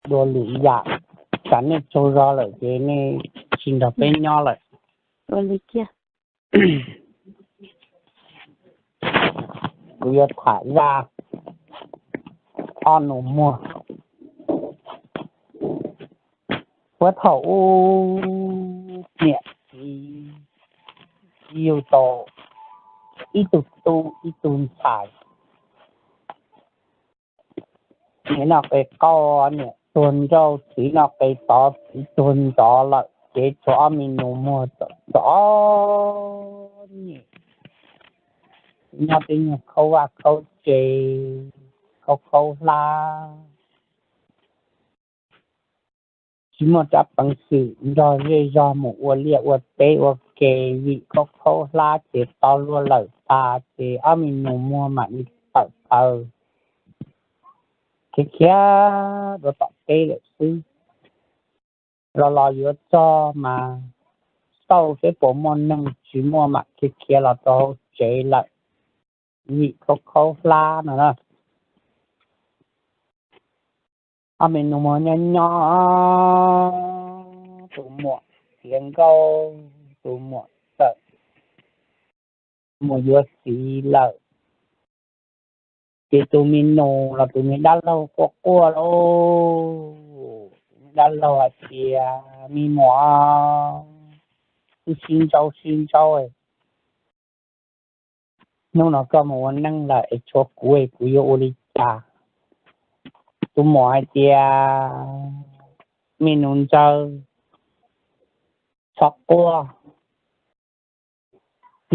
dua lwm yam, tsam nej tsaug zog lawm ces nej tsis nrog peb nyob lawm. Kuv yuav tham zaj ob nus muag. Puag thaum ub niam txiv yug tau ib tug tub ib tug ntxhais. Niam noj qe qaub, niam tuag nrauj, txiv noj qe tod, txiv tuag nrov lawm ces tshuav ob me nus muag txom nyem nyob tej nyuag khaub vaj khaub tsev, khaub khaub hlab, tsis muaj rab peev xwm nrog zej zog mus ua liaj ua teb ua ke, vim khaub khaub hlab ces tau luag lawm tas ces ob me nus muag mam li tawm taw khiav khiav dua tom teb lawm xwb. Los los yuav txog mas xauj seb puas muaj neeg, tsis muaj mam khiav khiav los rau hauv tsev lawm, vim khaub khaub hlab no na. Ob me nus muag nyob nyob, tus muam txiav nkauj, tus muam txawm mus yuav txiv lawm. Ces tus me nus los tus me dab laug quaj quaj lauj, tus me dab laug hais tias, me muam, wb sib ntsauj sib ntsauj, hnub no koj mus ua neej lawm es tshuav kuv es kuv yuav ua li cas? Tus muam hais tias, me nus ntxawg, txhob quaj.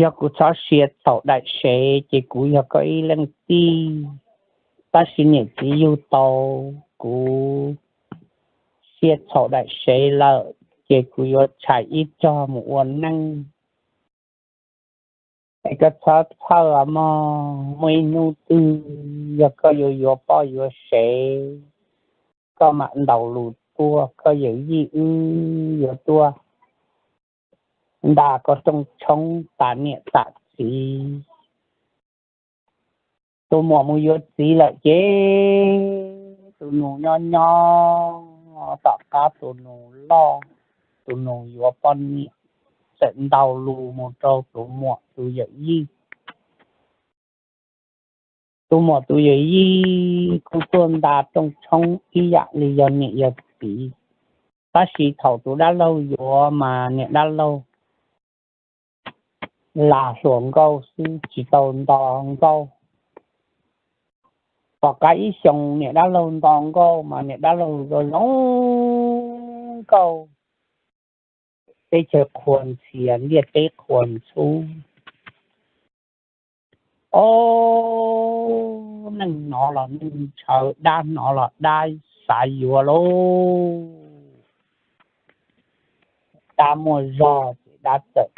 Yog kuv txhob sia txhaum daim sev ces kuv yog koj ib leej tij, tab sis niam txiv yug tau kuv sia txhaum daim sev lawm ces kuv yuav tshais ib zog mus ua neej. Es koj txhob txhawj os mog, muaj ib hnub twg yog koj yuav yuav poj yuav sev, koj mam ntaus lus tuaj, koj yawm yij wb yuav tuaj nta koj rooj tshoob tas niam tas txiv. Tus muam mus yuav txiv lawm ces tus nus nyob nyob, tom qab tus nus loj, tus nus yuav poj niam, txawm ntaus lus mus rau tus muam tus yawm yij. Tus muam tus yawm yij kuj tuaj nta rooj tshoob ib yam li yog niam yog txiv, tab sis thaum tus dab laug yuav mas niam dab laug lam hluas nkauj xwb tsis tau nto nkauj. Tom qab ib xyoos niam dab laug nto nkauj mas niam dab laug zoo zoo nkauj, teb chaws qhua ntxhias ntiaj teb qhua ntxhub. Ob, neeg hnov los neeg ntshaw, dab hnov los dab xav yuav lauj. Dab muaj zog ces dab txawm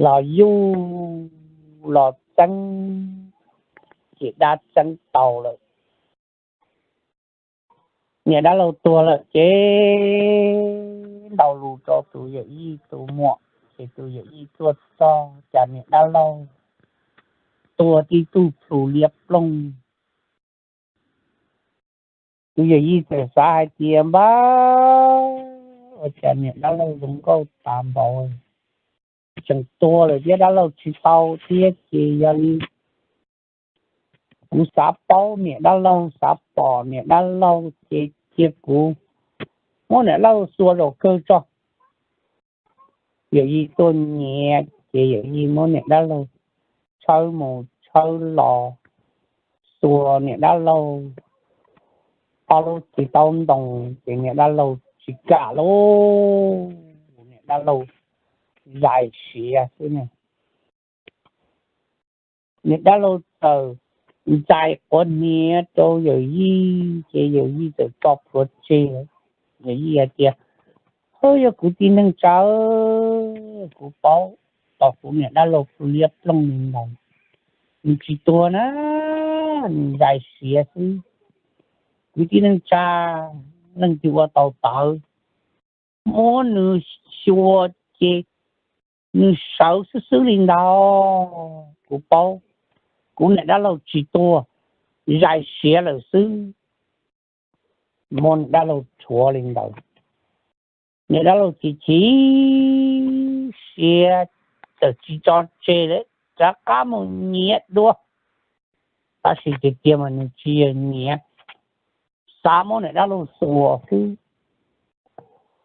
los yuj los txeeb, ces dab txeeb tau lawm. Niam dab laug tuag lawm ces ntaus lus rau tus yawm yij tus muam, ces tus yawm yij tuaj txog cas niam dab laug tuag tib tug plhu liab ploog. Tus yawm yij txawm xav hais tias, npab, ua cas niam dab laug zoo nkauj tas npaum, tseem tuag lawm thiab dab laug tsis tau thiab ces yog li kuv xav paub niam dab laug, xav pom niam dab laug ces cia kuv muab niam dab laug xua zaum kawg tso. Yawm yij tuaj nyiav ces yawm yij muab niam dab laug tshawb mus tshawb los, xua niam dab laug ob lub tsis tau ntoos ces niam dab laug tsis kam lauj, niam dab laug zais siav xwb ne. Niam dab laug txawm ntxais quav hniav rau yawm yij ces yawm yij txawm tso plhuav tseg. Yawm yij hais tias, hwb, yog kuv tib neeg tsa, kuv paub, tos kuv niam dab laug plhu liab ploog li ntawd, nws tsis tuag na, nws zais siav xwb. Kuv tib neeg tsa, leej twg ua tau tawv, muab nws xyuas ces nws sawv xwb xwb li ntawd. Kuv paub, kuv niam dab laug tsis tuag, zais siav lawm xwb. muab niam dab laug rhuav li ntawd. Niam dab laug chim chim siab, txawm tsis tso tseg li, rov qab mus nyiav dua. Tab sis tiag tiag mas nws tsis yog nyiav, xav muab niam dab laug xuas xwb.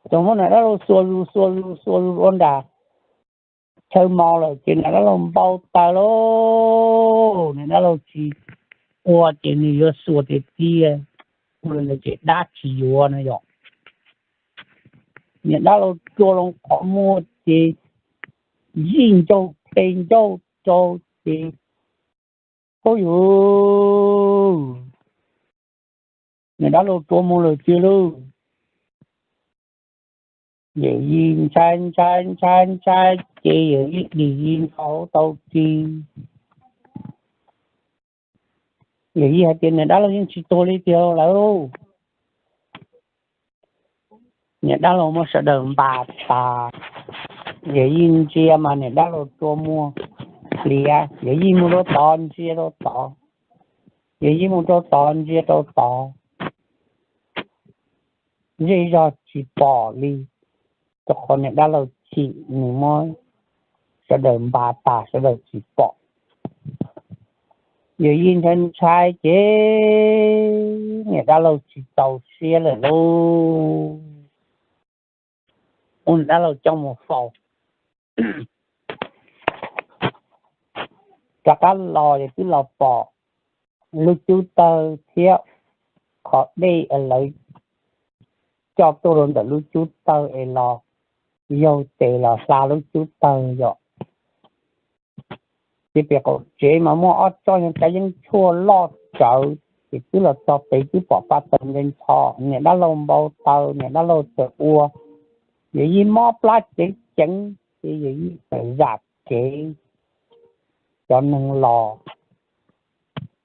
Txawm muab niam dab laug xuas zus xuas zus xuas zus ua nram chaw mos lawm ces niam dab laug npau taws lauj, niam dab laug tsis ua ces nws yuav xuas tiag tiag, ua li ntawd ces dab tsis yuav no yom. Niam dab laug rua loo qhov muag ces zij ncauj ple ncauj rau ces pab yus, niam dab laug rua mus lawm tiag lauj. Yawm yij ntshai ntshai ntshai ntshai ces yawm yij dim yij nrho hauv tau ris. Yawm yij hais tias niam dab laug yeej tsis tuag li tiag lawm. Niam dab laug muab sawv daws npas tas, yawm yij ntsia mas niam dab laug rua muag pliav, yawm yij mus rau tod ntsia rau tod, yawm yij mus rau tod ntsia rau tod, zej zog tsis pom li, rau qhov niam dab laug chim nws muab sawv daws npas tas sawv daws tsis pom. Yawm yij ntshai ntshai ces niam dab laug tsis txaus siab lawm lauj, ua niam dab laug coj mus faus. Rov qab los ces twb los pom lub cub tawg thiab qhov dej lawv coj tuaj rau ntawm lub cub tawg es los yaug tes los hla lub cub tawg yom. Ces pem qaum tsev mas muaj ob tsob yog kab yeeb tshuaj loj tsawv, ces twb los txog pem twb pom paj taws nte ntsho, niam dab laug npau taws, niam dab laug txawm ua, yawm yij mob plab ceev ceev ces yawm yij txawm zam kev cov neeg los.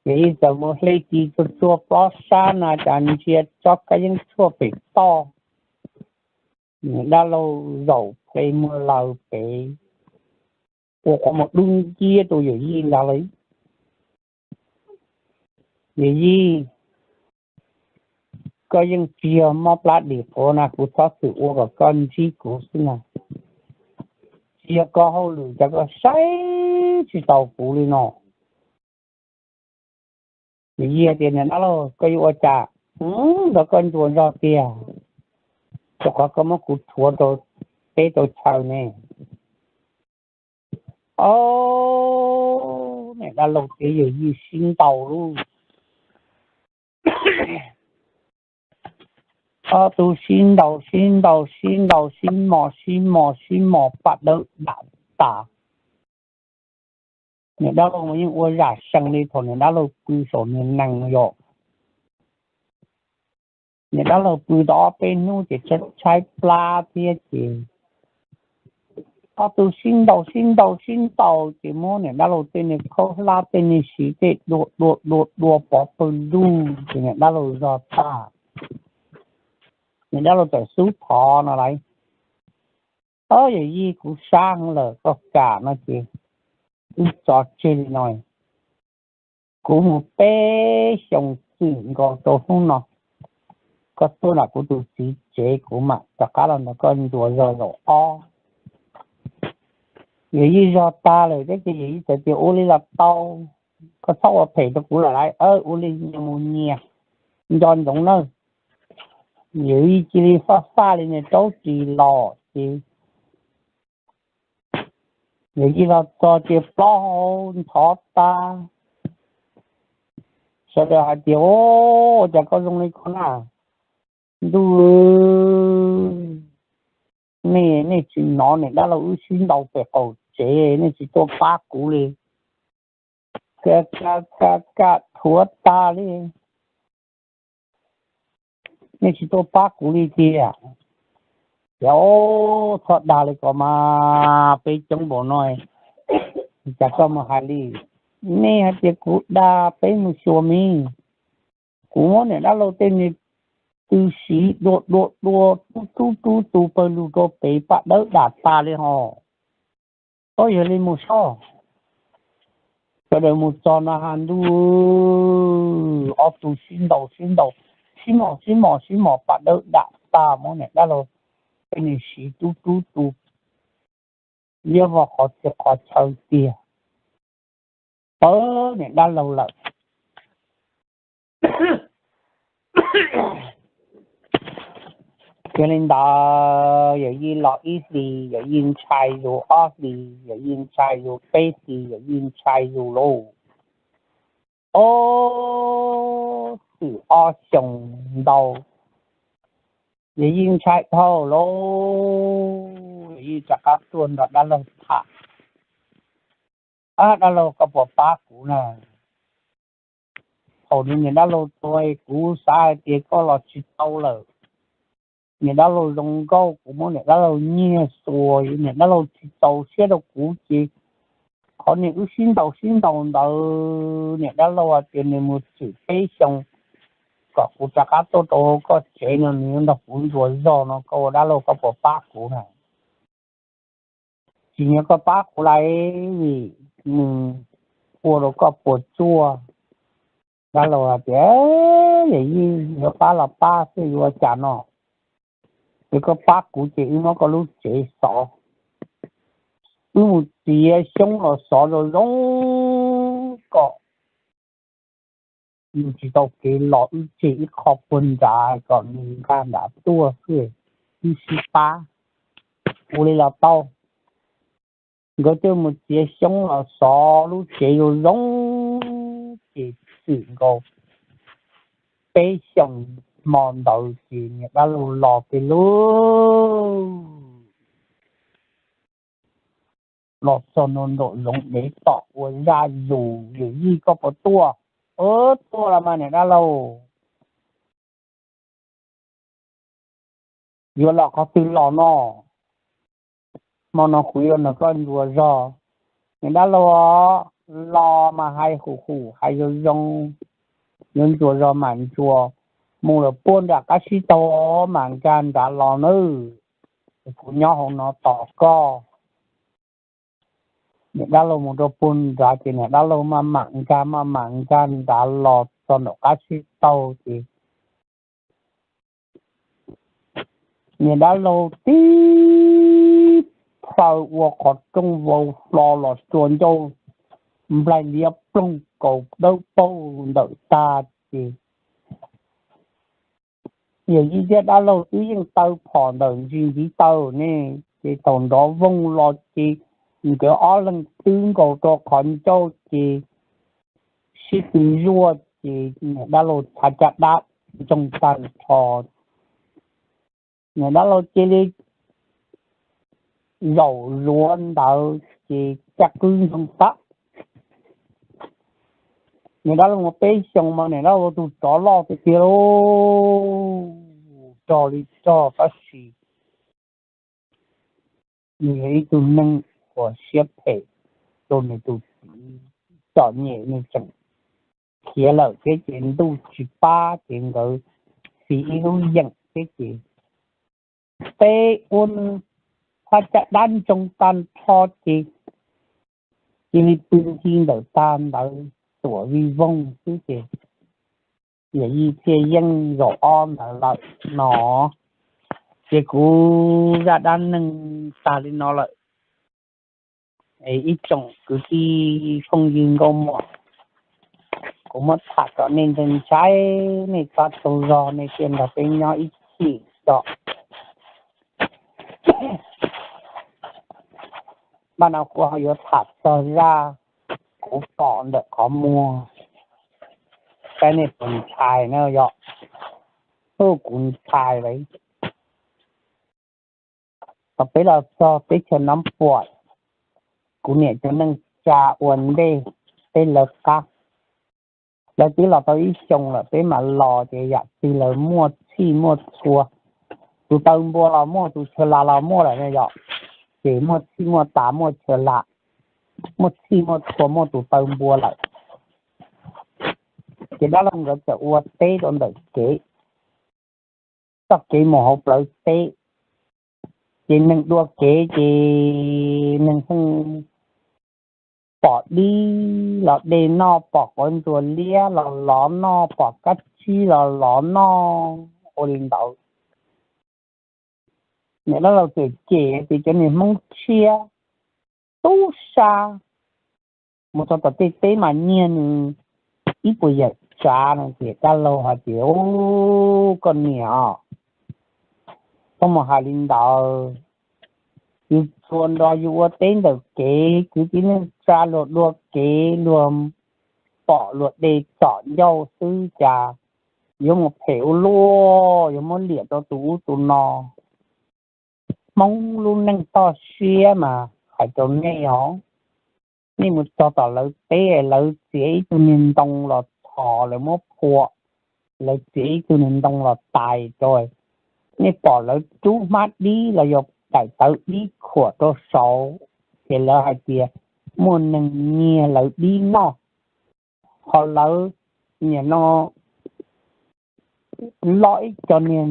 Yawm yij txawm mus hle ris txhua txhua plob sab na cas ntsia tsob kab yeeb tshuaj pem toj, niam dab laug zaum ple muag laws pem, ua qhov muag dub nciab rau yawm yij ntag lauj. Yawm yij, koj yeej tsis yog mob plab dim quav na, kuv txhob txwm ua kom koj ntsib kuv xwb na. Tsis yog koj hauj lwm cas koj saib tsis taus kuv li no. Yawm yij tias niam dab laug koj yuav ua cas, nrog koj ntsuas zog tiag, rau qhov koj muab kuv rhuav rau teb rau chaw ne. Ob, niam dab laug thiab yawm yij sib ntaus lauj. Ob tug sib ntaus sib ntaus sib ntaus sib mos sib mos sib mos paj dawb dam tas. Niam dab laug mas yeej ua zam sees li thaum niam dab laug pw saum niag nees yom. Niam dab laug pw tau ob peb hnub ces tshaib plab thiab ces ob tug sib ntaus sib ntaus sib ntaus ces muab niam dab laug tej niag khaub hlab tej niag siv tej dua dua dua dua pov pawg lug ces niam dab laug zog tag. Niam dab laug txawm xub thov no lauj, ob, yawm yij kuv sab heev lawm koj kam no ces wb tso tseg li no, kuv mus peb xyoos txwm nkaus rau hnub no, koj tuaj nram kuv tus txiv tsev kuv mam rov qab los nrog koj ntsuas zog zaum ob. Yawm yij zog tag lawm thiab ces yawm yij txawm tias ua li los tau, koj txhob ua phem rau kuv lawm lauj, ua li nyias mus nyias, nco ntsoov nawb. Yawm yij cia li faj faj li niag raub ris los ces yawm yij los txog ces plaub hau ntxhov tas. Sawv daws hais tias, ua cas koj zoo li ko na? Ntuj, nej, nej tsis hnov niam dab laug wb sib ntaus pem qaum tsev nej tsis tuaj pab kuv li, ka ka ka thuav tag li. Nej tsis tuaj pab kuv li tiag. Ces, txhob dag li ko mas, peb coob npaum no, cas koj mus hais li? Nej hais tias kuv dag, peb mus xyuas me. Kuv muab niam dab laug tej niag tw siv dua dua dua, rub rub rub tus pawg lug rau pem paj dawb dam tas li hos. Ob, yog li mus soj. Sawv daws mus txog na has ntuj, ob tug sib ntaus sib ntaus, sib mos sib mos sib mos pam dawb dam tag, muab niam dab laug tej nws siv tub rub tu liab vog qhov txhia qhov chaw tiag. Pab niam dab laug lawm. Yog li ntawd, yawm yij los ib hlis, yawm yij ntshai zus ob hlis, yawm yij ntshai zus peb hlis, yawm yij ntshai zus lauj. Ob, twb ob xyoos ntau, yawm yij ntshai dhau lauj. Yawm yij rov qab tuaj nrog dab laug tham. Ab, dab laug, koj puas pab kuv na? Thaum niam dab laug tuag kuv xav hais tias koj los tsis tau lawm. Niam dab laug zoo nkauj, kuv muab niam dab laug nyiag xuas, niam dab laug tsis txaus siab rau kuv ces qhov niag wb sib ntaus sib ntaus ntawd, niam dab laug hais tias nws mus txwm peb xyoos kom kuv rov qab tuaj rau koj tsev no, nws yuav nrog kuv ntsuas zog no, koj ua dab laug koj puas pab kuv na? Tsis nyiam koj pab kuv lawm, vim nws ua rau koj puas tsuaj. Dab laug hais tias, yawm yij, yuav pab los pab xwb, yuav ua cas no? Yog koj pab kuv ces wb muab koj lub tsev xov, wb mus txiav xyoob los xov zoo zoo kom nws tsis tau kev los, wb tseg ib qho puag nrad kom nws nkag nrad tuaj xwb, wb sib pab. Ua li los tau. Nkawd thiaj mus txiav xyoob los xov lub tsev zoo zoo, ces txwm nkaus peb xyoos hmo ntawd ces niam dab laug los pem lub, los txog nraum zoov dev tom ua zaj zus, yawm yij koj puas tuaj? Tuaj los mas niam dab laug. Yuav los qhov twg los no? Hmo no kuv yuav nrog koj ntsuas zog. Niam dab laug, los mas hais hum hum hais zoo zoo, yuav ntsuas zog mas ntsuas, mus lawm puag nram qab sib taug mas nkag nrad los nawb, kuv nyob hauv no tos koj. Niam dab laug mus rau puag nrad ces niam dab laug maj mam nkag maj mam nkag nrad los txog nraum qab sib taug ces niam dab laug tib plhaw ua qhov rooj vau hlo los tsuas ncauj nplaig liab ploog kaus dawb paug ntawm tag ces yawm yij thiab dab laug twb yeej taw phom ntawm ntsis ntxiv taw ne, ces thaum nrov voog los ces nkawd ob leeg twb nkaus rau qhov ncauj ces sib tw zuaj ces niam dab laug txhav caj dab ntsoog tag nrho. Niam dab laug cia li zaum zuav ntawd ces caj qwb ntsoog tag. Niam dab laug mus peb xyoos mas niam dab laug tus tsov loj tiag tiag lauj, rog li rog tab sis nws yog ib tug neeg uas siab phem rau nws tus txiv txom nyem, nws tseem khiav lawm thiab ces ntuj tsis pab ces nkawd fiv ib lub yeem thiab ces peb ua nws txhav caj dab ntsoog tag nrho ces cia li pw nti ntawm tag ntawd tuam vij voog xwb ces yawm yij thiaj yeej zaum ob ntawd lawm no. Ces kuv zaj dab neeg tag li no lawm. Ib tsoom kwv tij phooj ywg nkauj muam, kuv muab tham kom nej ntshai ntshai, nej txhob tsaug zog, nej thiaj nrog peb nyob ib chim tso. Npaj no kuv ho yuav tham txog zaj kuv pom ntawm qhov muag, saib nej puas ntshai na yog. Ub, kuv ntshai lawm. Thaum peb los txog teb chaws Nab Puam, kuv niam cov neej tsa ua ntej peb lawv qab. Lawv twb los tau ib xyoos lawm peb mam los ces yam twg lawv muaj txhij muaj txhua, tus taw npua los muaj, tus chaw las los muaj lawm ne yom. Ces muaj txhij muaj tas muaj chaw las, muaj txhij muaj txhua muaj tus taw npua lawm. Ces dab laug nkawd txawm ua teb rau ntawm kev, txoj kev mus hauv plawv teb. Ces neeg dua kev ces neeg pheej pom dib los de noj, pom quav ntsuas liab los lov noj, pom kab sib los lov noj ua li ntawd. Niam dab laug txawm cem tias cov niag Hmoob tshiab tub sab, mus txog tom tej teb mas nyiag nws ib puas yawm tsav no. Ces dab laug hais tias, Ub, koj niam os, koj mus hais li ntawd, yus tsuas nrog yus ua teb ntawm kev, kwv tij neej tsa luag dua kev, luag pom luag de txom ncauj xwb cas yuav mus phem ua luaj, yuav muab liam rau tus ub tus no. Hmoob lub neej toj siab mas hais rau nej os, nej mus txog tom lawv teb, lawv txiav ib tug niag ntoo los thov, lawv muab phua, lawv txiav ib tug niag ntoo los tais rau, nej pom lawv rub hmab dib los yog daim tawv dib khuam rau saud, ces lawv hais tias muaj neeg nyiag lawv dib noj. Ho lawv nim no loj ib co niag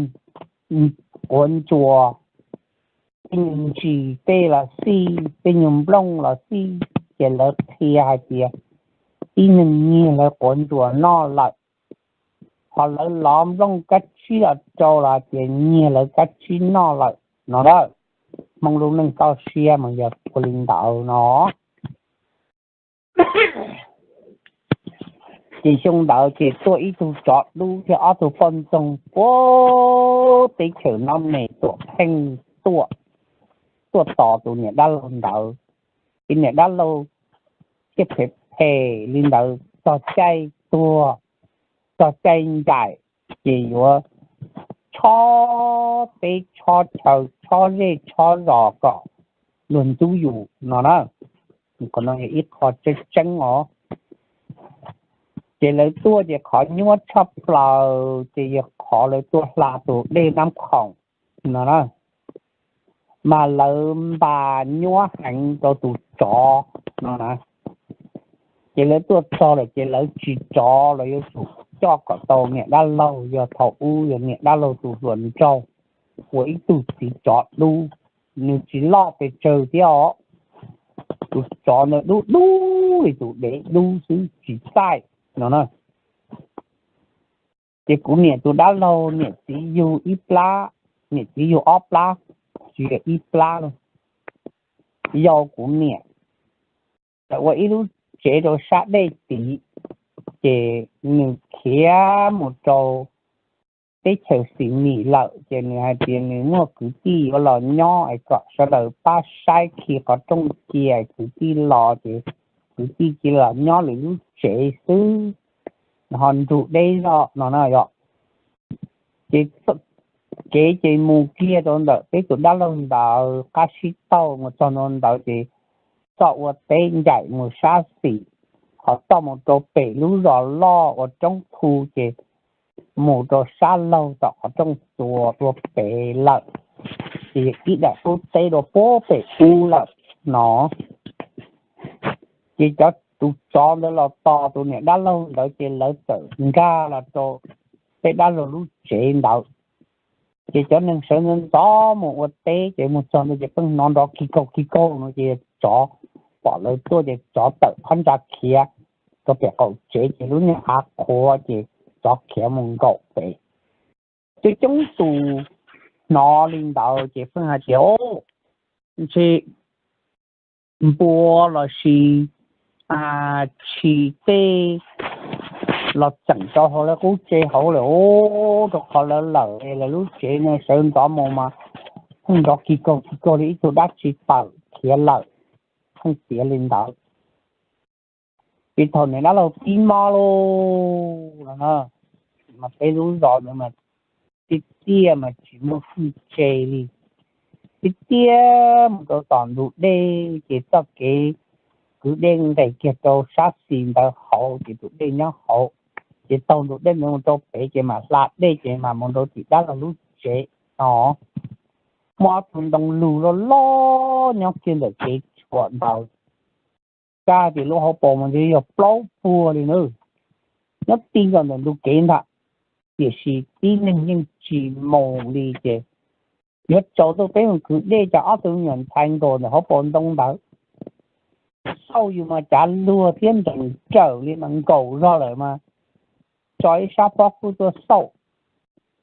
quav ntsuas, tej nyuag ntsis tej los xij, tej nyuag nplooj los xij, ces lawv qhia hais tias tib neeg nyiag lawv quav ntsuas noj lawm. Ho lawv lov nplooj kab tsib los rau los hais tias nyiag lawv kab tsib noj lawm no na. Hmoob lub neej toj siab mas yog ua li ntawd no. Ces xyoo ntawd ces tuaj ib tug tsov dub thiab ob tug poj ntxoog puag teb chaws Nab Mes Tuam Pheej tuaj, tuaj tos tus niam dab laug ntawd. Ces niam dab laug thiaj phem phem li ntawd, txog caij tuag, txog caij ncaim, ces yuav tshob teb tshob chaw tshob zej tshob zos kom luag ntxub yus no na. Qhov no yog ib qho tseeb tseeb os. Ces lawv tuaj ces qhov nyuaj tshaj plaws ces yog qhov lawv tuaj hla tus dej Nab Khoom no na, mas lawv npas nyuaj heev rau tus tsov no na. Ces lawv tuaj txog lawm ces lawv tsis tsov los yuav tsum coj kom tau niam dab laug, yog thaum ub yog niam dab laug tus hluas nraug ua ib tug txiv tsov dub, nws tsis loj pes tsawg thiab os. Tus tsov ntawd dub dub li tus dev dub xwb tsis txaij no na. Ces kuv niam tus dab laug niam txiv yug ib plab, niam txiv yug ob plab, tsis yog ib plab lauj, yau kuv niam lawv ua ib lub tsev rau sab dej tid, ces nws khiav mus rau teb chaws Xis Mis lawm, ces nws hais tias nws muaj kwv tij yuav los nyob es kom sawv daws pab saib khi qhov rooj cia kwv tij los, ces kwv tij cia los nyob lwm lub tsev xwb, ho nrug deb zog no na yom. Ces kev ces mus kiag rau ntawm peb tus dab laug ntawd qab sib taug mus txog ntua ntawd ces txoj ua teb ncaim mus sab xis, ho txoj mus rau pem lub zos loj ua roob thu ces mus rau sab laug tom qhov rooj txuas dua pem lawm, ces ib daim qub teb dua puag pem ub lawm no. Ces cov tus tsov ntawd los tos tus niam dab laug ntawd ces lawv txawm nkag los rau peb dab laug lub tsev ntawd. Ces cov neeg sawv ntxov ntxov mus ua teb ces mus txog ntawd ces pheej hnov nrov kis kaug kis kaug no ces tsov pom lawv tuaj ces tsov tawm phab ntsa khiav rau pem qaum tsev ces lub niag av qhuav ces tsov khiav mus nkaum pem. Coob coob tus hnov li ntawd ces pheej hais tias, Ntshe npua los sis tshis tej los txeem rau hauv lawv qub tsev hauv lawm os, rau qhov lawv lawm es lawv lub tsev no sawv ntxov mus mas pheej nrov kis kaug kis kaug li ib tug dab tsi tawm khiav lawm, pheej tiav li ntawd. Ces thaum niam dab laug pib mob lauj, mas peb lub zos ntawd mas tiaj tiaj mas tsis muaj hwj tse li, tiaj tiaj mus rau tom ntug dej ces txoj kev kwv dej nqes kiag rau sab xis ntawd hauv ces tus dej nyob hauv, ces taug ntug dej ntawd mus rau pem ces mam hla dej ces mam mus rau tim dab laug lub tsev no. Muaj ob tug ntoo lug loj loj nyob kiag ntawm kev tshuam ntawd, kaj tias lub hauv paus mas ntshe yog plaub puag li na, nyob ti nkaus ntawm ntug kev ntag. Tiam sis tib neeg yeej tsis mus li ces yuav tsaus ntuj peb mus kwv dej cas ob tug me nyuam ntxhais nkaum ntawm hauv paus ntoo ntawd, xauj yus mas cav luag thiab nrees nrawm li mas nkaum zog lawm mas, tso ib sab pob kub tuaj xauj,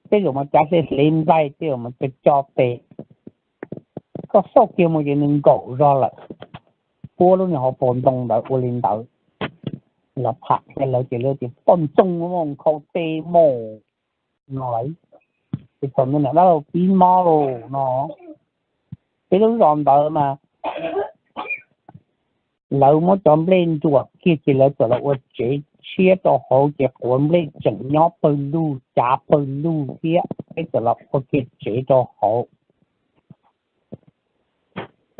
tej zaum mas cav hle hle nplaig, tej zaum mas co co tes, koj xauj kiag mus ces nws nkaum zog lawm. Puab lub niag hauv paus ntoo ntawd ua li ntawd, los tham qhia lawv ces lawv tias poj ntxoog nkhaus tes mus no lawm. Ces thaum ntawd niam dab laug pib mob lauj no, peb lub zos ntawd mas lawv muab cov nplej nruam kiag ces lawv txawm los ua tsev tshiab rau hauv ces quav nplej tseem nyob pawg lug cav pawg lug thiab, peb txawm los ua kiag tsev rau hauv.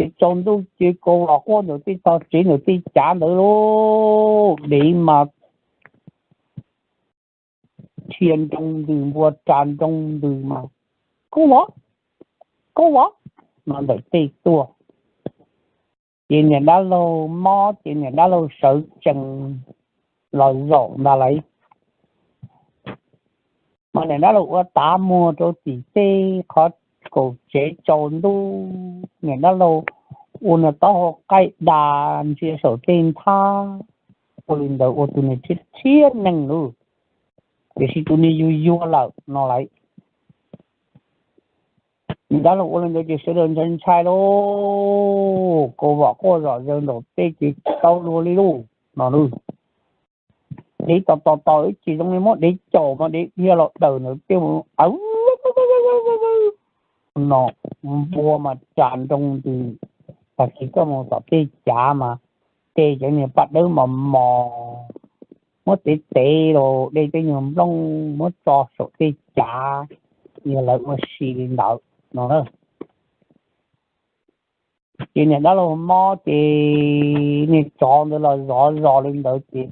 Ces tsaus ntuj ces Kaus Vam Quaj ntawd tej tog tsev ntawd tej cav ntawd lauj, dev mas rhia nroo ntws npua ras nroo ntws mas, Kaub Vam, Kaub Vam no ntawm tej tuaj. Ces niam dab laug mob ces niam dab laug sawv tsees los zaum ntag lauj. Mas niam dab laug ua tav muag rau tim tej qhov kaum tsev tsaus ntuj, niam dab laug ua nws taub hau qaij das ntsia saum tej nthab, ua li ntawd ua tus niag rhiab rhiab neeg lauj, tiam sis tus niag yuag yuag lawm no lauj. Niam dab laug ua li ntawd ces sawv daws ntshai ntshai lauj, Kaus Vam Quaj zom zaws nraum tej ces tsis tau luag li lauj no lauj. Dev tos tos tos ib chim zoo li muab dev caum mas dev dhia los dawm ntawd tej mus no, npua mas ras nroo ntws, tag kis koj mus tom tej cav mas de cov niag paj dawb mos mos, muab tev tev los de tej nyuag nplooj muab tso saum tej cav, yog lawv ua si li ntawd no na. Ces niam dab laug mob ces niag tsov ntawd los zov zos li ntawd ces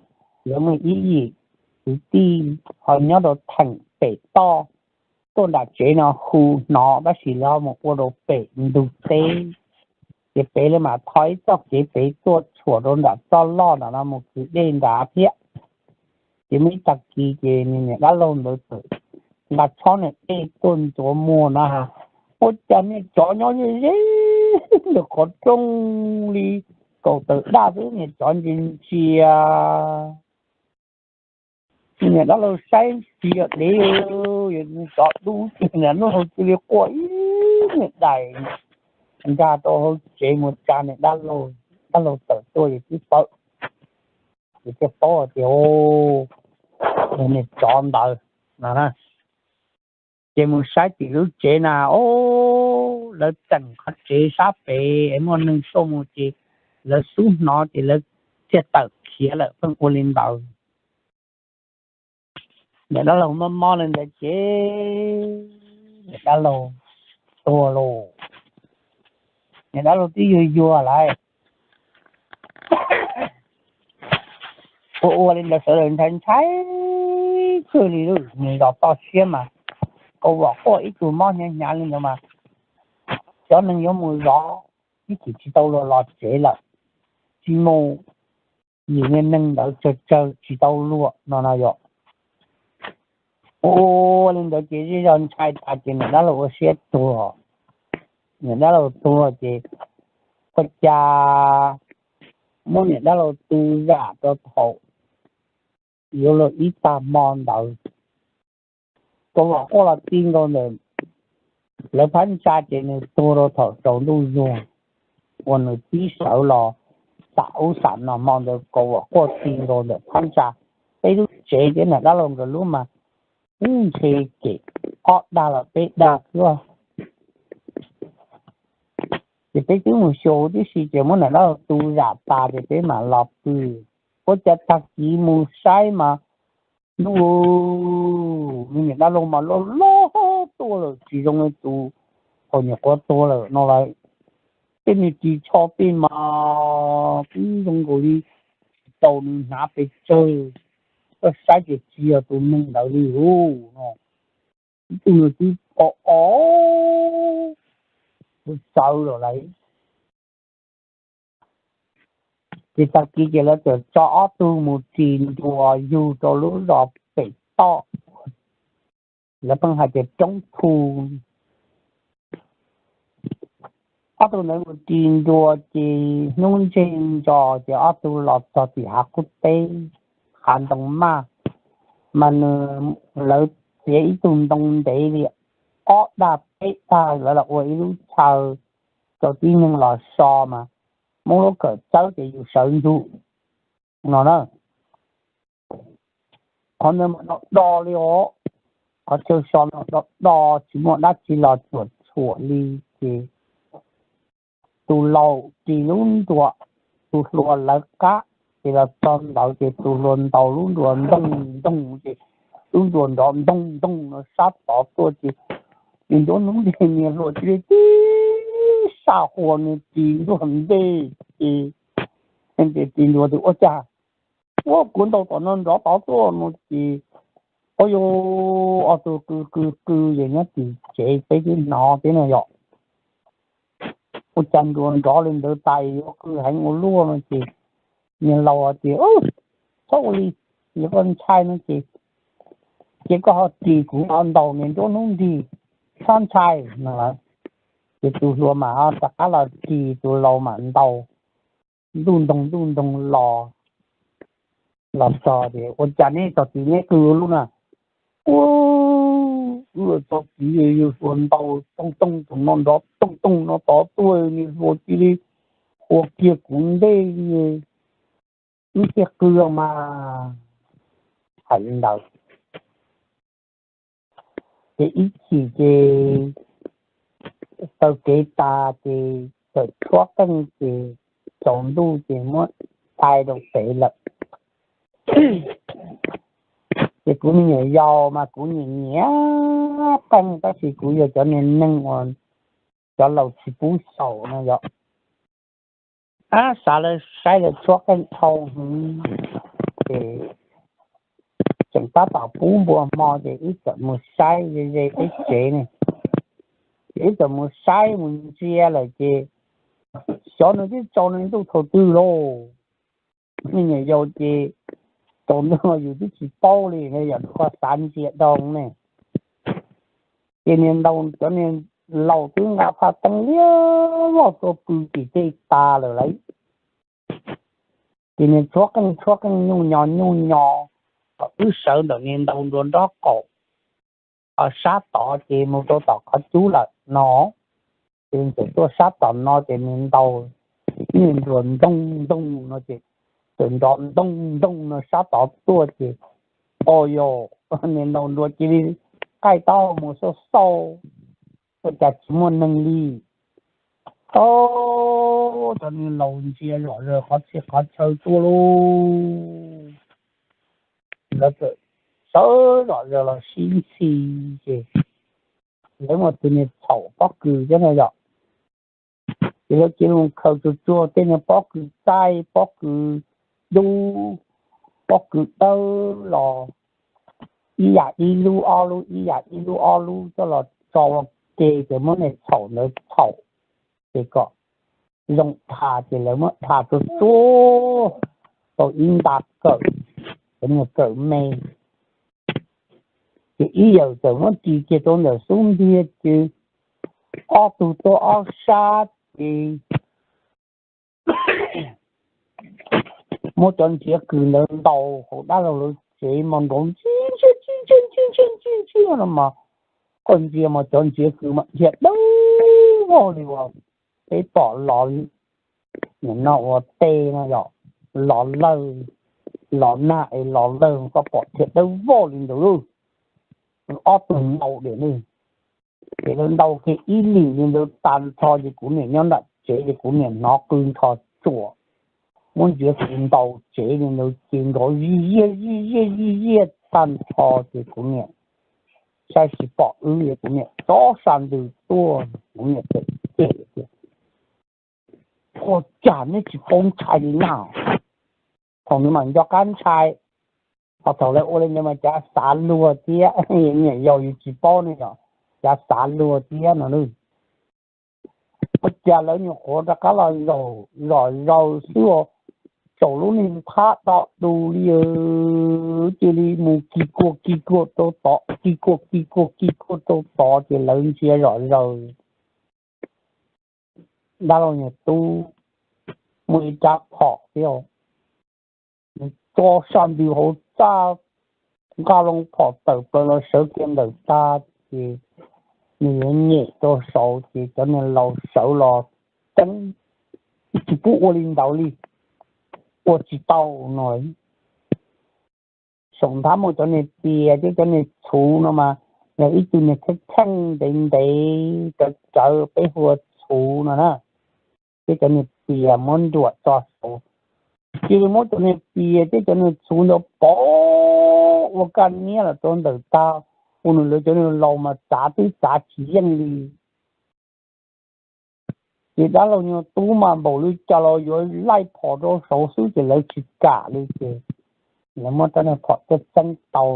lawv muaj ib yim kwv tij ho nyob rau theem pem toj tuaj nram tsev no hu hnov tab sis lawv ho mus ua rau pem ntug teb. Ces pem lawv mam tho ib txoj kev pem tuaj tshuam rau nram txoj loj nram no mus kwv dej nrad thiab. Ces muaj ib tag kis ces niam dab laug ntawd txawm nqa tshob niag dej tuaj ntxuav muag na, ua cas niag tsov nyob ze ze ntawm qhov rooj li kaum tawm daj xwb, niag tsov ntsia ntsia. Niam dab laug saib tsis yog dev, tsov dub ces niam dab laug cia li quaj ib niag dais nkag rau hauv tsev mus tsa niam dab laug, dab laug tawm tuaj ces twb pawv, ces thiaj paub tias niag tsov ntawd no. Ces mus saib tim lub tsev na, o, lawv tseem qhov tsev sab pem es muaj neeg tuaj mus ces lawv xub hnov ces lawv thiaj tawm khiav lawm, pheej ua li ntawd. Niam dab laug mob mob li ntawd ces niam dab laug tuag lauj. Niam dab laug twb yuag yuag lawm. Ua ua li ntawd sawv daws ntshai ntshai kawg li lauj, nws zos toj siab mas, Kaus Vam Quaj ib tug mob hnyav hnyav li ntawd mas cov neeg yuav mus zov ib chim tsis tau luag los tsev lawm, tsis mus, yim niag neeg ntawd tsawg tsawg tsis tau luag no no yom. Ua li ntawd ces zej zog ntshai tas ces niam dab laug ua siab tuag. Niam dab laug tuag ces ua cas muab niam dab laug tu zam rau thaum yuav luag ib tag hmo ntawd. Kaus Vam Quaj los ti nkaus ntawm lawv phab ntsa ces nws tuag rau thaum tsaus ntuj zuag uas nws pib sawv los xam ub xam no. Hmo ntawd Kaus Vam Quaj ti nkaus ntawm phab ntsa, peb lub tsev thiab niam dab laug nkawd lub mas ub ntshe kem ob dag los peb dag xwb. Ces peb twb mus xyuas huv tib si ces muab niam dab laug tu zam tas ces peb mam los pw. Ua cas tag kis mus saib mas ntuj, niam dab laug mas loj loj tuaj lawm, tsis zoo li tus thaum nyuam qhuav tuag lawm no lawm. Tej niag ris tsho tej mas twb zoo nkaus li tsis tau nws hnav pes tsawg, koj saib ces tsis yog tus neeg ntawd li lauj no. Ib tug nws twb o o txawv lawm lauj. Ces tag kis ces lawv txawm tso ob tug mus ris nruas yug rau lub zos pem toj, lawv pheej hais tias roob thu. Ob tug ntawd mus ris nruas ces hnub ntseg ntsos ces ob tug los txog tim hav qub teb, hav ntoo maj. mas nws, lawv txiav ib tug ntoo ntev li ob dag peb dag, lawv los ua ib lub chaw rau tib neeg los so mas muab lub kawm txawb ces yus sawv ntsug no na. Qhov ntawd mas do do li os, qhov chaw so no do do, tsis muaj dab tsi los cuam tshuam li. Ces tus laus ris lub nruas, tus hluas lawv qab, ces los txog ntawd ces tus hluas ntaus lub nruas ntoog ntoog ces lub nruas nrov ntoog ntoog no sab tod tuaj ces, nws nruab hnub nti niag hluas cia li tib saj hua nws ris nruas ntej ces, ces ris nruas tias ua cas, ua kuv ntaus tom no nrov tod tuaj no ces, o yog ob tug qw qw qw ces nyob tim tsev peb twb hnov thiab no yom. Ua cas nruas nrov li ntawd tas yuav qw heev ua luaj no ces, niag laus tias, txhob ua li, yog koj ntshai no ces, ces koj ho ris kuv ho ntaus niag nruab hnub nti, txhob ntshai no lawm. Ces tus hluas mas ho rov qab los ris, tus laus mas ntaus ntuj ntoog ntuj ntoog los, los txog tias ua cas neb txog tid neb qw ua luaj na. Ua, wb txog tid yus hluas ntaus tooj tooj tus no nrov tooj tooj no tod tuaj, nws hluas cia li ua kiag kuv ntej li, wb thiaj qw mas. Hais li ntawd ces ib chim ces taw kev tas ces txawm tshuab qeej ces tsaus ntuj ces muab thais rau pem lawm. Ces kuv me nyuam yaus mas kuv nyiam nyiam qeej tab sis kuv yog cov niag neeg uas cov laus tsis pub xyaum no yom. Ab, xav lawv saib lawv tshuab qeej dhau hwv ces tseem tab tom pub npua hmo ces wb txawm mus saib ze ze peb tsev ne. Ces wb txawm mus saib mus ntsia lawm ces xyov nws twb tsaus ntuj thaum twg lauj. Me nyuam yaus ces tsaus ntuj yus twb tsis paub li, yog koj xav ntsia dhau ne. Ces niag ntaus cov niag laus twb nqa phaj teeb liab loj tuaj pw tim tej tas lawm lauj. Ces niag tshuab qeej tshuab qeej nyuj nyos nyuj nyos, kom wb sawv ntawm niag ntaus nruas nrob qaum sab tod ces mus rau tom qhov cub lawm no. Ces txawm tuaj sab tom no ces niag ntaus, niag nruas ntoog ntoog no ces txawm nrov ntoog ntoog no sab tod tuaj ces, o yog, niag ntaus nruas cia li qaij taub hau mus xauj xauj, ua cas tsis muaj neeg li. Ob, cov niag laus ntsia zom zaws qhov txhia qhov chaw tuaj lauj. Lawv txawm sawv zom zaws los sib ntxhi ces lawv muaj tus niag txhaum pob kws thiab no yom. Ces lawv cia li mus khaws tsuag tsuag tej niag pob kws txaij, pob kws dub, pob kws dawb los ib yam ib lub ob lub, ib yam ib lub ob lub coj los tso ua ke ces muab niag txhaum ntawd txhaum ces kom zoo dhas ces lawv muab dhas tsuag tsuag tau ib nta kawm, cov niag kawm me. Ces ib yawm txawm muab ris kiag rau ntawm xub ntiag ces ob tug tuaj ob sab ces muab cov ntsiav kws ntawd ntaus hauv dab laug lawv tsev mas nrov ntsia ntsia ntsia ntsia ntsia ntsia no mas, koj ntsia mas cov ntsiav kws mas dhia dawb vog li uas peb pom los, nim no ua teb no yom, los lawg, los nag es los lawg koj pom dhia dawb vog li ntawd lauj. Ob tug ntaus diam ne, ces lawv ntaus kiag ib lim li ntawd tag nrho ces kuv niam nyob nram tsev ces kuv niam hnov qw nrho tsuas, muab ntsiav kws ntaus tsev li ntawd ces nrov zij ziaj zij ziaj zij ziaj tag nrho ces kuv niam saib tsis pom wb ces kuv niam tso sab ntws tuaj, kuv niam txawm cem tias, ua cas neb tsis paub ntshai li na? Thaum nws mam nco qab ntshai, ho thaum lawv ua li ntawd mas cav xav luag thiab, niam yau yus tsis paub ne yom, cav xav luag thiab no. Ua cas lawv nyuam qhuav rov qab los zom zaws xwb, tsaus lub niag nthab do du li, cia li mus kis kuag kis kuag rau tod, kis kuag kis kuag kis kuag rau tod ces lawv ntsia zom zaws dab laug niag tub muaj ib rab phom thiab, nws tso sab ntws hauv txaj nqa loo phom tawm plaws los sawv kiag ntawm tag ces nws yuav nyem rau saud ces cov niag laus sawv los txeeb, tsis pub ua li ntawd li, ua tsis tau no. Saum nthab muaj cov niag pias thiab cov niag txhuv no mas yog ib tug niag kheej kheej ntev ntev rawv rawv peb hu ua txhuv no na, thiab cov niag pias muab nruam tso saud. Cia li muab cov niag pias thiab cov niag txhuv ntawd pov ua kaj niab los rau ntawm tag, ua rau lawv cov niag laus mas txav twb txav tsis yeej li. Ces dab laug nyuag tub mas npaum li cas los yuav laij phom rau saud xwb ces lawv tsis kam li ces lawv muab rab niag phom coj txeeb tau.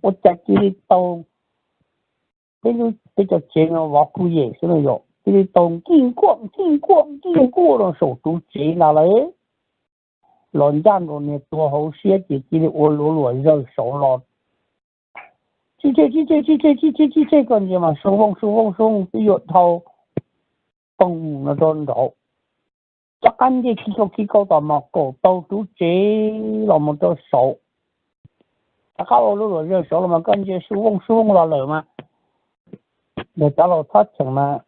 Ua cas cia li tau, peb lub, peb cov tsev no vov kuj yem xwb no yom, cia li tau nkij nkuaj nkij nkuaj nkij nkuaj rau saum tus tsev ntag lawm. Los ncaj nkaus niag tua hauv siab ces cia li ua luav luam zawg saud los. Tsis tseg tsis tseg tsis tseg tsis tseg tsis tseg, koj ntsia mas su vooj su vooj su vooj twb yuav dhau poog no rau nraud. Rov qab nce khib kauj khib kauj tom mas kaum tau tus tsev los mus rau saud. Rov qab ua luav luam zawg saud los mas koj ntsia su vooj su vooj los lawm mas. Yog cov laus txhob cheem mas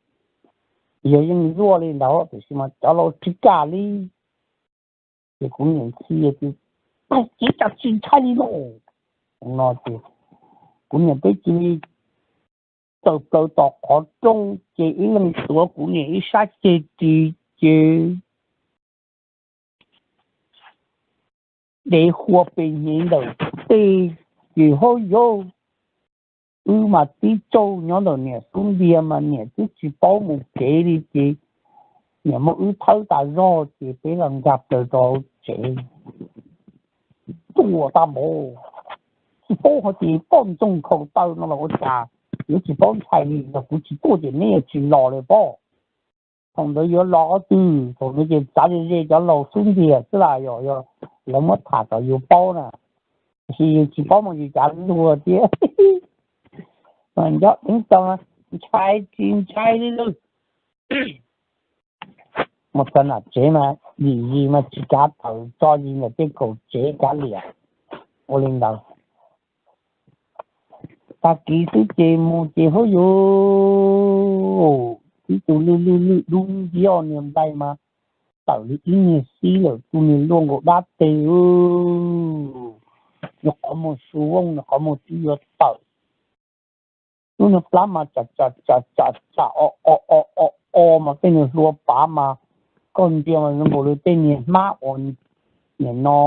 yog yeej zuaj li ntawd tiam sis mas cov laus tsis kam li. Ces kuv niam ntxhi tias, Tais kev cas tsis ntshai li no no ces kuv niam peb cia li tawm plaws tom qhov rooj ces ib leeg tuav kuv niam ib sab ceg ris ces dev hua pes hniav ntawm tej ces hauj yauj, wb mas tib tsaug nyob ntawm niam xub ntiag mas niam twb tsis paub mus kev li ces niam muab wb thawb tas zog ces peb los nkag plaws rau hauv tsev. Tuaj tag npaum, tsis paub hais tias poj ntxoog khaus taw no los ua cas, yuav tsis paub ntshai li, yog kuv tsis tuaj ces neb yuav tsis los li pob. Thaum ntawd yuav los qhov twg, thaum ntawd ces txav ze ze cov laus xub ntiag xwb las, yog lawv muab tham kom yus paub na, tiam sis yus tsis paub mas yus cav luag thiab. Nco teeb tso, ntshai tsis ntshai li lawm. Mus txog nram tsev mas dim zis mas tsis kav tawm, tso zis ntawm tej kaum tsev kav liam. Ua li ntawd, tag kis xwb ces mus ces hauj yauj, tib tug lwj lwj lwj dub nciab niag nplaig mas tawm li ib niag xib lawm, tus niag luaj nkaus dab teg, nws qhov muag su vooj, nws qhov muag twb yuav tawm. Lub niag plab mas tsam tsam tsam tsam tsam o o o o o mas tej niag hlua pav mas koj ntsia mas zoo nkaus li tej niag hmab uas nim no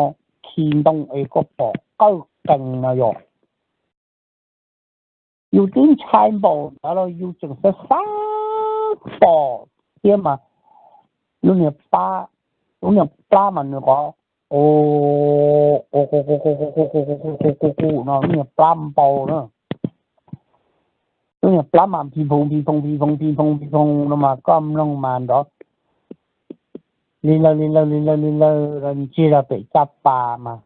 khi ntoo es koj pom qawj qees no yog. Yus twb ntshai npaum ntawd los yus tseem xav xav pom thiab mas lub niag plab, lub niag plab mas nws qhov qu qu qu qu qu qu qu qu qu qu qu qu qu no, lub niag plab npau na. Lub niag plab mas phi phoom phi phoom phi phoom phi phoom phi phoom no mas koj mloog mas nrov li lawg li lawg li lawg li lawg los ntsiag zog pem caj pas mas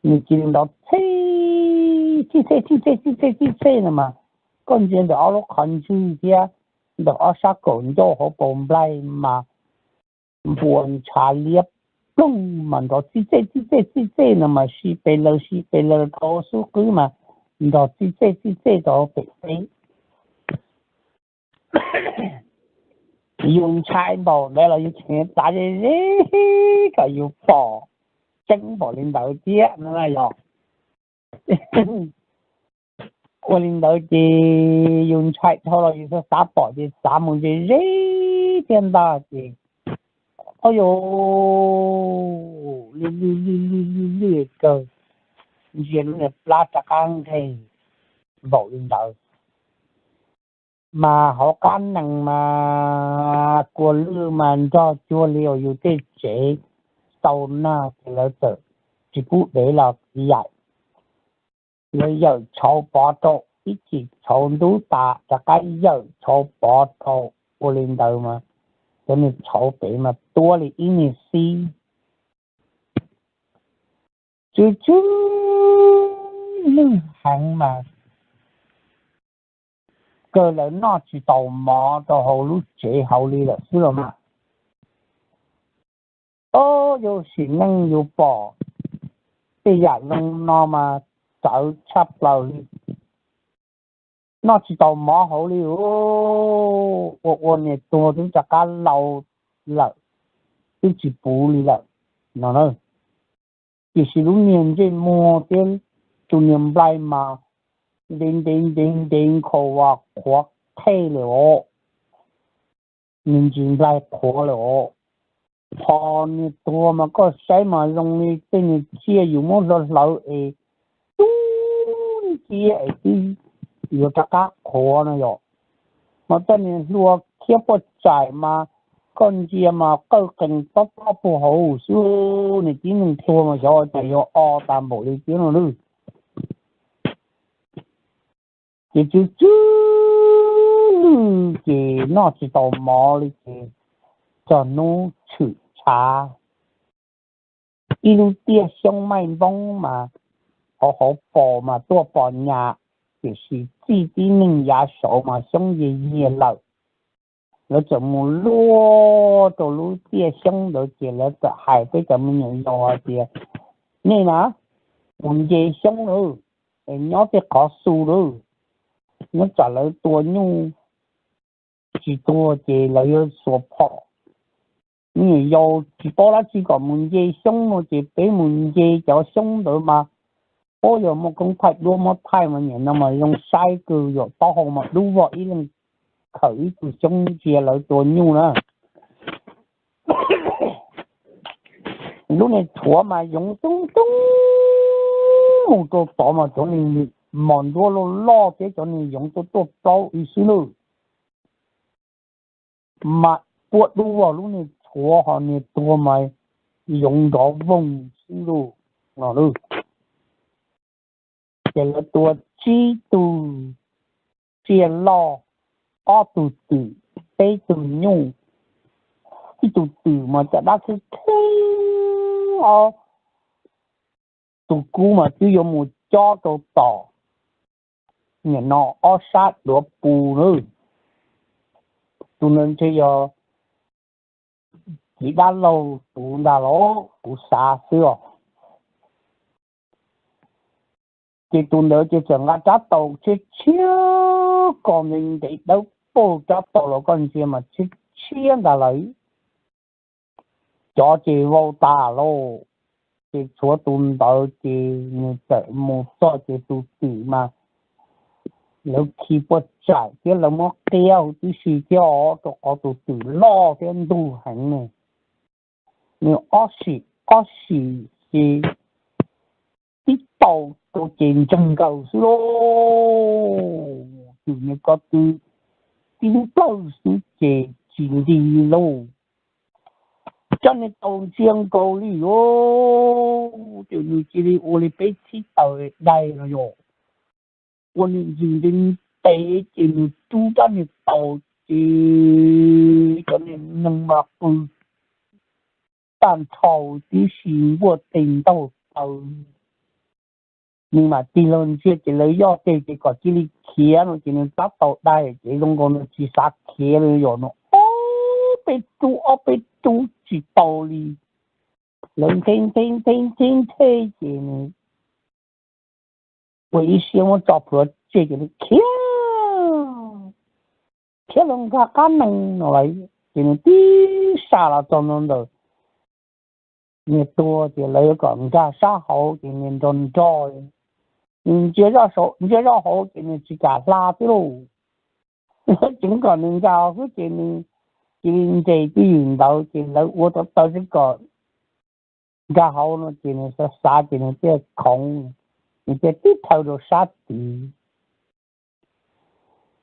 nws cia li nrov txhij txhij txhij txhij txhij txhij txhij no mas koj ntsia ntawm ob lub qhov ntswg thiab ntawm ob sab kaum ncauj hauv paus nplaig mas npuas ntshav liab ploog mas nrov txij txej txij txej txij txej no mas sib pes lawg sib pes lawg rau xub qwb mas nrov txij txej txij txej rau pem teb. Yus ntshai npaum ntawd los yus tseem txav ze ze kom yus pom tseeb npaum li ntawd thiab no yog. Ua li ntawd ces yus ntshai dhau los yus xav xav pom ces txav mus ze ze thiab ntag ces o yus lwj lwj lwj lwj lwj lwj kawg, ntsia lub niag plab rov qab nqeg npaum li ntawd. Mas hauv qab nees mas kua lwj mas nrog cuag li uas yus tej tsev tau nag ces lawv txawm tsis pub dev los yaim. Lawv yawm tshauv pov rau, ib chim tshauv ntub tas rov qab yawm tshauv pov rau. Ua li ntawd mas cov niag tshauv pem mas tuab li ib niag xib. Tsw tsw lwj heev mas kawg lawv noj tsis tau mov rau hauv lub tsev hauv li lawm xwb los mas. O, yus sim neej yus pom Tej yam zoo no mas txawv tshaj plaws li, noj tsis tau mov hauv li. Ua ua niag tuag twb rov qab laus lawm, twb tsis puv li lawm no na. Tiam sis lub niag ntsej muag thiab tus niag nplai mas ntev ntev ntev ntev nkhaus as qhuav thej lawm os, nws ntsis nplai qhuav lawm os. Ho niag tuag mas koj saib mas zoo li tej niag tsiaj yus muab hlawv hlawv es tub nciab es twb yuav rov qab qhuav no yom. Mas tej niag hlua khiab puaj tsaim mas koj ntsia mas qawj qees tob tob puag hauv xwb, niag tib neeg tuag mas xyov cas yuav o tas npaum li thiab no lawm. Ces tsw tsw lwj ces noj tsis tau mov li ces txog hnub tshwm tshav, ib lub tiaj xyoob maij npoob mas hauv hauv pos mas tuaj pos nyas, tiam sis txij tib neeg yav saud mas xyoob yias yias lawm. Lawv txawm mus luaj rau lub tiaj xyoob ntawd ces lawv txawm hais peb cov me nyuam yaus hais tias, nej na, mus nce xyoob lawm, nyob tej qhov xu lawm, nyob tsam lawv tua nyuj tsis tuag ces lawv yuav xuas phom. Me nyuam yaus tsis paub dab tsi kom mus nce xyoob no ces peb mus nce cov xyoob ntawd mas, ub, yog muaj koob thaij duab muab thaij mas nim no mas zoo saib kawg, yog taub hau mas dub vog ib leeg khawm ib tug xyoob ntsia lawv tua nyuj na. Lub niag tshuav mas yoov tub tub mus rau tod mas cov niag mos nruab loj loj thiab cov niag yoov tuaj tuaj plaub ib xwb lawm. Mas puab dub vog lub niag tshuav ho niag tuag mas yoov nrov voog xwb lawm no lawm. Ces lawv tua tsib tug tsiaj loj, ob tug twm, peb tug nyuj. Ib tug twm mas caj dab khib khib os, tus kub mas twb yuav mus cob rau tom nim no ob sab duav pus lawm. Tus ntawd ntshe yog txiv dab laug tus ntag los kuv xav xwb os. Ces tus ntawd ces txawm nqa rab taus tshiab tshiab, kos ntev ntev dawb paug, rab taus los koj ntsia mas tshiab tshiab ntag lawm. Cov ces vau tas lauj. Ces tshuav tus ntawd ces nws txawm mus txog ces tus twm mas lawv khi puas tsaim thiab lawv muab qiab huv tib si thiab os, rau qhov tus twm loj thiab ntug heev ne. Nws ob sim ob sim ces tib taus rau ces ntseeg nkaus xwb lauj. Twm nws ko tw tib lub plawg xwb ces tsis nti li lauj. Cov niag taus ntsia nkaus li lauj, ces nws cia li ua li peb txhib taws dai no yom. Ua nws ntsis nti ntev ces nws rub rab niag taus ces cov niag neeg mas qw tag nrho tib si npuaj tes ntaug taw. Nws mam tig los ntsia ces lawv yoj tes ces kom cia li khiav no ces nws tab taus dai ces zoo nkaus nws tsis xav khiav li yom, nws ob peb rub ob peb rub tsis tau li. Lawv nthe nthe nthe nthe nthe ces nws ua ib siab muab tso plhuav tseg ces nws khiav khiav los nkag qab nees no lawm. Ces nws tib sab los txog ntawm niag tuag ces lawv yuav kom nkag sab hauv ces niag nrog nrog, nws ntsia zoj hauv ces nws tsis kam hla xwb lauj. Tseev kom nws nkag xwb ces nws cia li nres twj ywm ntawd ces lawv ua tau taw tseev kom nkag hauv no ces nws xav xav ces nws thiaj khoov, nws thiaj tib plhaw rau sab tid.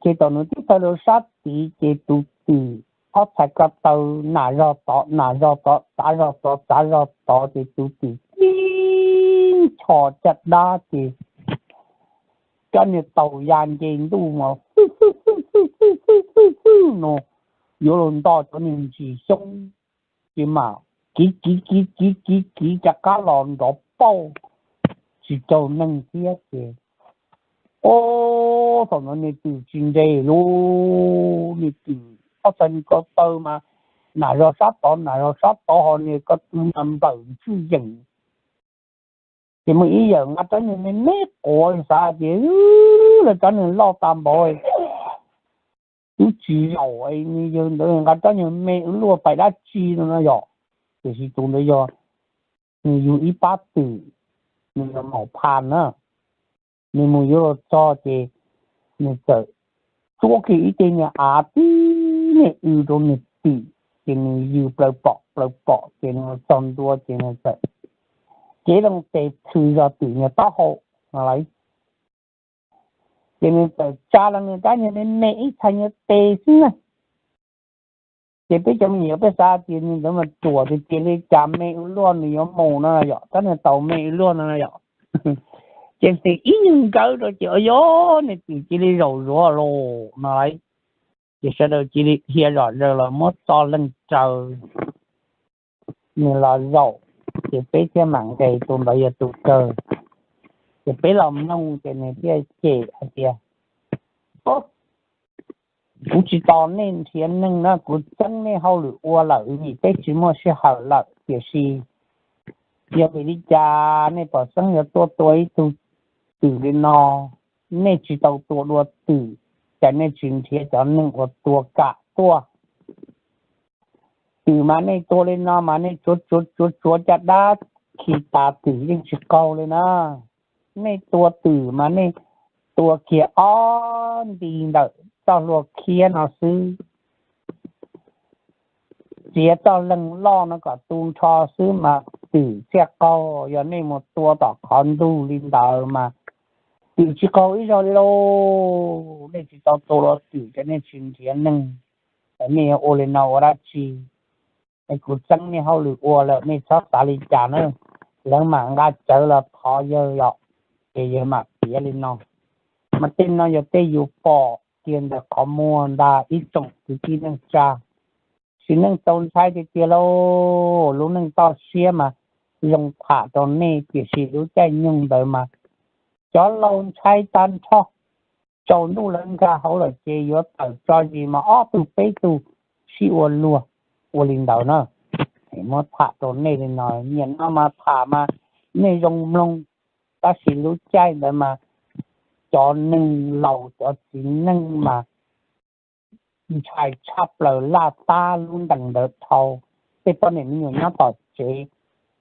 Ces thaum nws tib plhaw rau sab tid ces tus twm ob txhais ko taw nam zog tod nam zog tod txav zog tod txav zog tod ces tus twm tib ncho caj dab ces cov niag taus ya nce ntuj mas fwj fwj fwj fwj fwj no yuav luag nto cov niag ntsis xyoob ces mam kiv kiv kiv kiv kiv kiv rov qab los nrov pauj tsis raug neeg thiab ces, o, thaum no niag twm tsis nres lauj, niag twm ob txhais ko taw mas nam zog sab tod nam zog sab tod ho niag ko tw mas nplawm ntswj yeem. Ces muaj ib yawm nqa rab nyuag me me quav xav tias lawv rab nyuag loj tas npaum, wb tsis zaum, nws yawg ntawd nqa rab nyuag me ua luaj pais dab tsi no no yom. Tiam sis tus ntawd yog nws yug ib pab twm, nws yog maum phas na, nws mus yuav los txog ces nws txawm tsuab kiag ib teg niag av tib niag w rau nws tim, ces nws yws plaws pom plaws pom ces nws txog ntua ces nws txawm cev loo tes thws zog twm niag taub hau no lauj. Ces nws txawm tsa los nws rab nyuag me me ib txhais nyuag tes xwb na. Ces peb cov me nyuam peb xav tias nws ntawd mas ruam tiag tiag li cas me ua luaj nws yuav mus no yom, rab niag taus me ua luaj no yom. Ces nws ib nyuag nkawd rau ces o yog nws twm cia li zaum zuav los no lauj. Ces sawv daws cia li dhia zom zaws los muab txoj leeg raws nws los zaum, ces peb thiaj mam nqes, tus ntawd yog tus kawg. Ces peb los mloog ces nws thiaj cem hais tias, Kuv tsis tos nej nrhiav neeg na, kuv txeeb nej hauj lwm ua lawm vim peb tsis muaj sij hawm lawm, tiam sis yog vim li cas nej pom xeeb yuav tuaj tua ib tug twm li no? Nej tsis tau tua dua twm, cas nej tsis nrhiav cov neeg uas tua kam tuaj? Twm mas nej tua li no mas nej tsuav tsuav tsuav tsuav caj dab khi tas twm yeej tsis qaug li na. Nej tua twm mas nej tua kiag ob nti ntawm txoj hlua khiab no xwb, txiav txoj leeg loj no kom tu nrho xwb mas twm thiaj qaug. Yog nej mus tua tom qhov ntug li ntawd mas twm tsis qaug ib zaug li lauj. Nej tsis tau tua dua twm ces nej tsis nrhiav neeg, nej yuav ua li no ua dab tsi? Es kuv txeeb nej hauj lwm ua lawm, nej txhob xav li cas na. Lawv mam nqa cawv los thov yawg yom, ces yawg mam piav li no. Mas tej no yog tej yus pom kiag ntawm qhov muag ntag ib tsoom kwv tij neej tsa. Sim neej txaus ntshai tiag tiag lauj, lub neej toj siab mas zoo tham rau nej, tiam sis lub caij nyoog ntawd mas cov laus ntshai tag nrho. Tsaus ntuj lawv nkag hauv lawm ces yuav tawm tso zis mas ob tug peb tug sib ua luag, ua li ntawd na. Muab tham rau nej li no, nim no mas tham mas nej zoo mloog, tab sis lub caij ntawd mas cov neeg laus cov txiv neej mas ntshai tshaj plaws, laj tab lub ntees ntawd dhau. Tej poj niam me nyuam nyob tom tsev,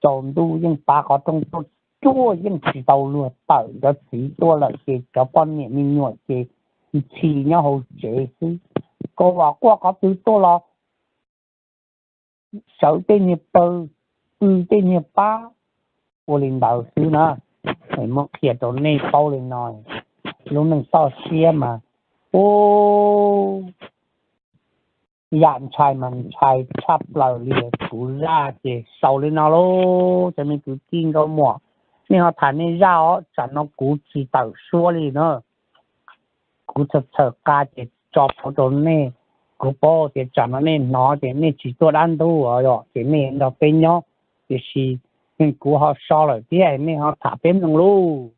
tsaus ntuj yeej pav qhov rooj tuaj cuag yeej tsis tau luag tawm, cov txiv tuaj lawm ces cov poj niam me nyuam ces ntxhi nyob hauv tsev xwb. Kaus vam quaj qhov twg tuaj los sawv tej niag pawg, pw tej niag pab, ua li ntawd xwb na. Muab qhia rau nej paub li no, lub neej toj siab mas, u, yam ntshai mas ntshai tshaj plaws li. Kuv zaj ces xaus li no lauj, cov me kwv tij nkauj muam, nej ho tham nej zaj os, tsam no kuv tsis tawm suab li na. Kuv txhawm txhawm qa ces tso plhuav rau nej. Kuv paub tias tsam no nej hnov ces nej tsis tuaj dab ntub os, ces nej nrog peb nyob, tiam sis kuv ho so lawm thiab nej ho tham peb mloog lauj.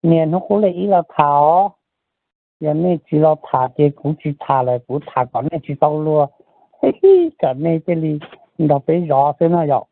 Niaj hnub qub li ib los tham os, yog nej tsis los tham ces kuv tsis tham lawm, kuv tham kom nej tsis tau luag, kom nej thiaj li nrog peb zov xwb no yom.